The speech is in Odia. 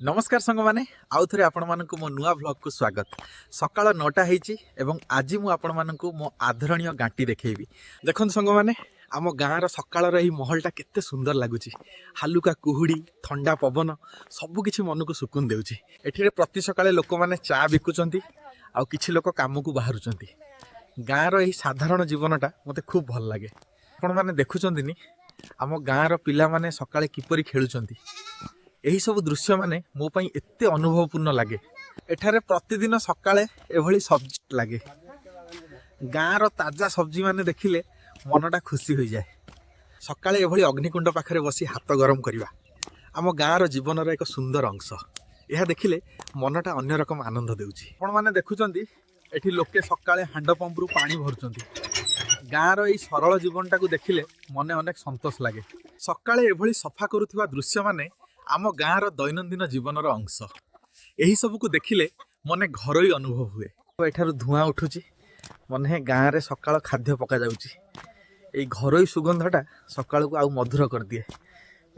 ନମସ୍କାର ସାଙ୍ଗମାନେ, ଆଉ ଥରେ ଆପଣମାନଙ୍କୁ ମୋ ନୂଆ ଭ୍ଲଗ୍କୁ ସ୍ୱାଗତ। ସକାଳ 9ଟା ହେଇଛି ଏବଂ ଆଜି ମୁଁ ଆପଣମାନଙ୍କୁ ମୋ ଆଦରଣୀୟ ଗାଁଟି ଦେଖେଇବି। ଦେଖନ୍ତୁ ସାଙ୍ଗମାନେ, ଆମ ଗାଁର ସକାଳର ଏହି ମହଲଟା କେତେ ସୁନ୍ଦର ଲାଗୁଛି। ହାଲୁକା କୁହୁଡ଼ି, ଥଣ୍ଡା ପବନ, ସବୁକିଛି ମନକୁ ସୁକୁନ ଦେଉଛି। ଏଠିରେ ପ୍ରତି ସକାଳେ ଲୋକମାନେ ଚା ବିକୁଛନ୍ତି ଆଉ କିଛି ଲୋକ କାମକୁ ବାହାରୁଛନ୍ତି। ଗାଁର ଏହି ସାଧାରଣ ଜୀବନଟା ମୋତେ ଖୁବ୍ ଭଲ ଲାଗେ। ଆପଣମାନେ ଦେଖୁଛନ୍ତିନି, ଆମ ଗାଁର ପିଲାମାନେ ସକାଳେ କିପରି ଖେଳୁଛନ୍ତି। ଏହିସବୁ ଦୃଶ୍ୟମାନେ ମୋ ପାଇଁ ଏତେ ଅନୁଭବପୂର୍ଣ୍ଣ ଲାଗେ। ଏଠାରେ ପ୍ରତିଦିନ ସକାଳେ ଏଭଳି ସବଜି ଲାଗେ। ଗାଁର ତାଜା ସବଜିମାନେ ଦେଖିଲେ ମନଟା ଖୁସି ହୋଇଯାଏ। ସକାଳେ ଏଭଳି ଅଗ୍ନିକୁଣ୍ଡ ପାଖରେ ବସି ହାତ ଗରମ କରିବା ଆମ ଗାଁର ଜୀବନର ଏକ ସୁନ୍ଦର ଅଂଶ। ଏହା ଦେଖିଲେ ମନଟା ଅନ୍ୟ ରକମ ଆନନ୍ଦ ଦେଉଛି। ଆପଣମାନେ ଦେଖୁଛନ୍ତି, ଏଠି ଲୋକେ ସକାଳେ ହାଣ୍ଡ ପମ୍ପରୁ ପାଣି ଭରୁଛନ୍ତି। ଗାଁର ଏଇ ସରଳ ଜୀବନଟାକୁ ଦେଖିଲେ ମନେ ଅନେକ ସନ୍ତୋଷ ଲାଗେ। ସକାଳେ ଏଭଳି ସଫା କରୁଥିବା ଦୃଶ୍ୟମାନେ ଆମ ଗାଁର ଦୈନନ୍ଦିନ ଜୀବନର ଅଂଶ। ଏହି ସବୁକୁ ଦେଖିଲେ ମନେ ଘରୋଇ ଅନୁଭବ ହୁଏ। ଏଠାରୁ ଧୂଆଁ ଉଠୁଛି, ମନେ ଗାଁରେ ସକାଳ ଖାଦ୍ୟ ପକାଯାଉଛି। ଏଇ ଘରୋଇ ସୁଗନ୍ଧଟା ସକାଳକୁ ଆଉ ମଧୁର କରିଦିଏ।